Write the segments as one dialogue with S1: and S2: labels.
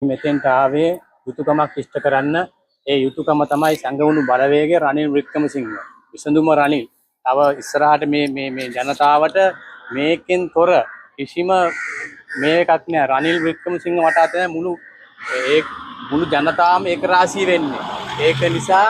S1: මෙතෙන්ට ආවේ යුතුයකමක් ඉෂ්ට කරන්න. ඒ යුතුයකම තමයි සැඟවුණු බලවේගය රනිල් වික්‍රමසිංහ. විසඳුම රනිල්. තව ඉස්සරහට මේ මේ මේ ජනතාවට මේකෙන් තොර කිසිම මේකක් නෑ. රනිල් වික්‍රමසිංහ වටා තමයි මුළු ඒ මුළු ජනතාවම ඒක රාශී වෙන්නේ. ඒක නිසා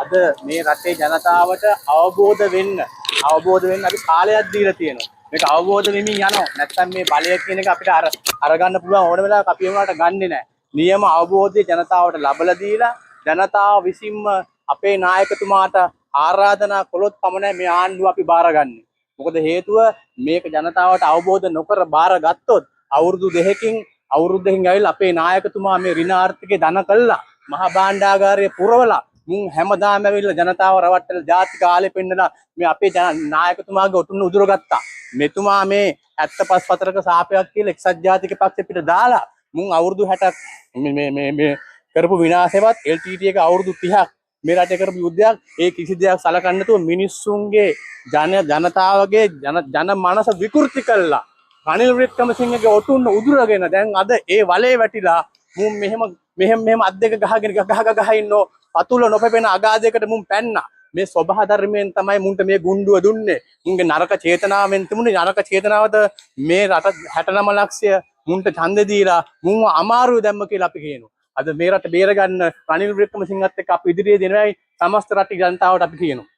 S1: අද මේ රටේ ජනතාවට අවබෝධ වෙන්න අපි කාලයක් දීලා තියෙනවා. මේක අවබෝධ වෙමින් යනවා. නැත්තම් මේ බලය කියන එක අපිට අර අරගන්න පුළුවන් ඕන වෙලාවක අපි ඒ වුණාට ගන්නෙ නෑ. නියම අවබෝධය ජනතාවට ලබලා දීලා ජනතාව විසින්ම අපේ නායකතුමාට ආරාධනා කළොත් පමණයි මේ ආණ්ඩුව අපි බාරගන්නේ. මොකද හේතුව මේක ජනතාවට අවබෝධ නොකර බාරගත්තොත් අවුරුදු 2කින් ඇවිල්ලා අපේ නායකතුමා මේ ඍණ ආර්ථිකය දන කළා, මහා භාණ්ඩාගාරය පුරවලා, මුන් හැමදාම ඇවිල්ලා ජනතාව රවට්ටලා, ජාතික ආලේ පෙන්නලා මේ අපේ නායකතුමාගේ ඔටුන්න උදුරගත්තා. මෙතුමා මේ 75 වසරක සාපයක් කියලා එක්සත් ජාතික පක්ෂෙ පිට දාලා මුන් අවුරුදු 60ක් මේ මේ මේ මේ කරපු විනාශයවත්, LTT එක අවුරුදු 30ක් මේ රටේ කරපු යුද්ධයක්, ඒ කිසි දෙයක් සලකන්නේ නැතුව මිනිස්සුන්ගේ ජනතාවගේ ජන ජන මනස විකෘති කළා. රනිල් වික්‍රමසිංහගේ ඔටුන්න උදුරගෙන දැන් අද ඒ වලේ වැටිලා මුන් මෙහෙම මෙහෙම මෙහෙම අත් දෙක ගහගෙන ගහ ගහ ගහ ඉන්නෝ. පතුල නොපෙපෙන අගාධයකට මුන් පැන්නා. මේ ස්වභාව ධර්මයෙන් තමයි මුන්ට මේ ගුණ්ඩුව දුන්නේ. මුන්ගේ නරක චේතනාවෙන් තිබුණේ නරක චේතනාවද මේ රට 69 ලක්ෂය මුන්ට ඡන්දෙ දීලා මුන්ව අමාරුවේ දැම්ම කියලා අපි කියනවා. අද මේ රට බේරගන්න රනිල් වික්‍රමසිංහත් එක්ක අපි ඉදිරියේ දෙනවයි සමස්ත රටේ ජනතාවට අපි කියනවා.